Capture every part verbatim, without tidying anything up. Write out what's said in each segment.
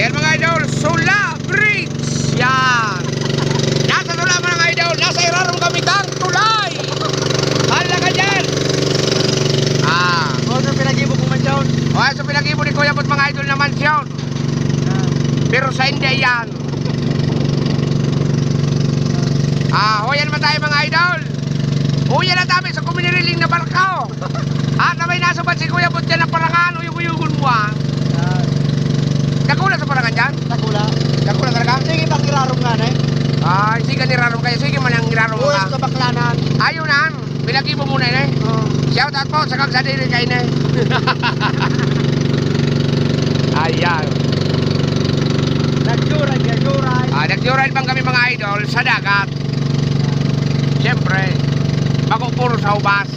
Yan, mga idol, Sula Bridge. Yan. Nasa Sula, mga idol. Nasa irarom kami kang tulay. Hala ka dyan. Ah. O, so pinag-ibo ko mansyon. O, so pinag-ibo ni Kuya Bot, mga idol, na mansyon. Pero sa hindi yan. Ah, huyan naman tayo, mga idol. Huyan na tayo sa kuminiriling na barko. At na may nasubat si Kuya Bot dyan na parangan, uyog-uyogon mo, ah. Yan. Dakula sa parangan dyan? Dakula. Dakula talaga? Sige, pang irarom nga na eh. Ah, sige, nirarom kayo. Sige, man ang irarom Uy, ka. Kabaklanan. Ayun na. Pinag-ibo muna yun eh. Oo. Shout out po sa Kagsadiri kayo na eh. Ayan. Nag-joyride ka, joyride. Ah, nag-joyride bang kami, mga idol, sa dagat. Siyempre, bako puro sa ubas.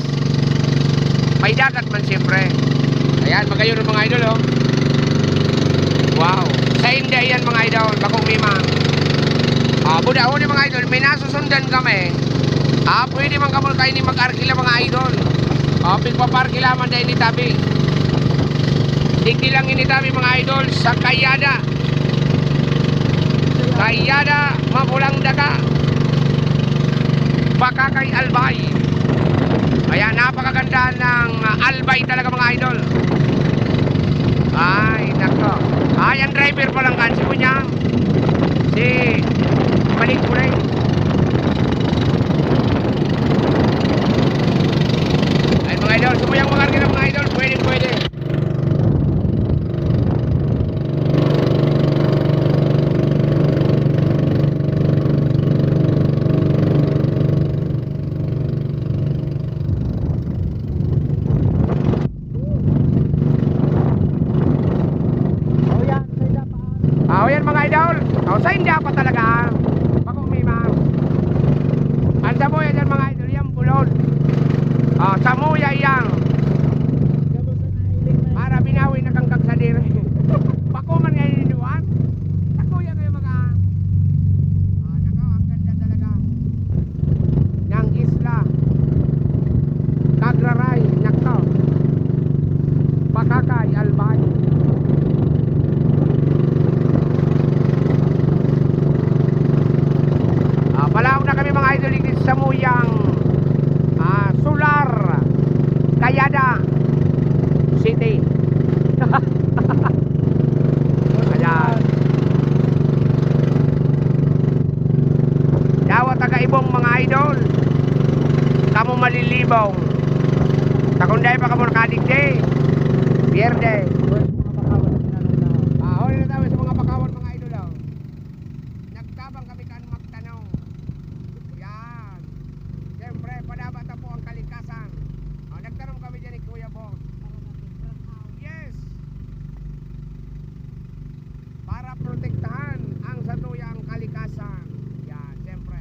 May dagat man siyempre. Ayan, magayon ang mga idol, oh. Wow. Sa India yan, mga idol. Bako mima. Ah, buda, huli, mga idol, may nasusundan kami. Ah, pwede man kamo kayo ni mag-arkila, mga idol. Ah, pigpaparkila man dahil ni Tabi. Digdi lang ini Tabi, mga idol, sa Kayada. Kayada, Mapulang Daga. Pakakay Albay. Ayan, napakaganda ng, ah, Albay talaga, mga idol. Ay, nako. Ay, ang driver pa lang kan, si Kunyang. Si Maling Kulay. Ay, mga idol, sumuyang mga arkila, mga idol. Pwede, pwede. Ah, o yan, mga idol. O, sa India pa talaga, ah. Bako may ma-, ang samuya dyan, mga idol, yan, bulod. Ah, samuya yan. Para binawi na kang Kagsadiri. Bako man ngayon inuwan. Samuya kayo, mga, ah, nako, ang ganda talaga ng isla. Kagraray, nako. Pakakay, Albay. Ah, palaog na kami, mga idol, dito sa samuyang, ah, Sular, Cayada City. Ayan. Dawa taga Ibong, mga idol. Kamo malilibong. Sa kung dai pa kamo nakadigdi, Pierde.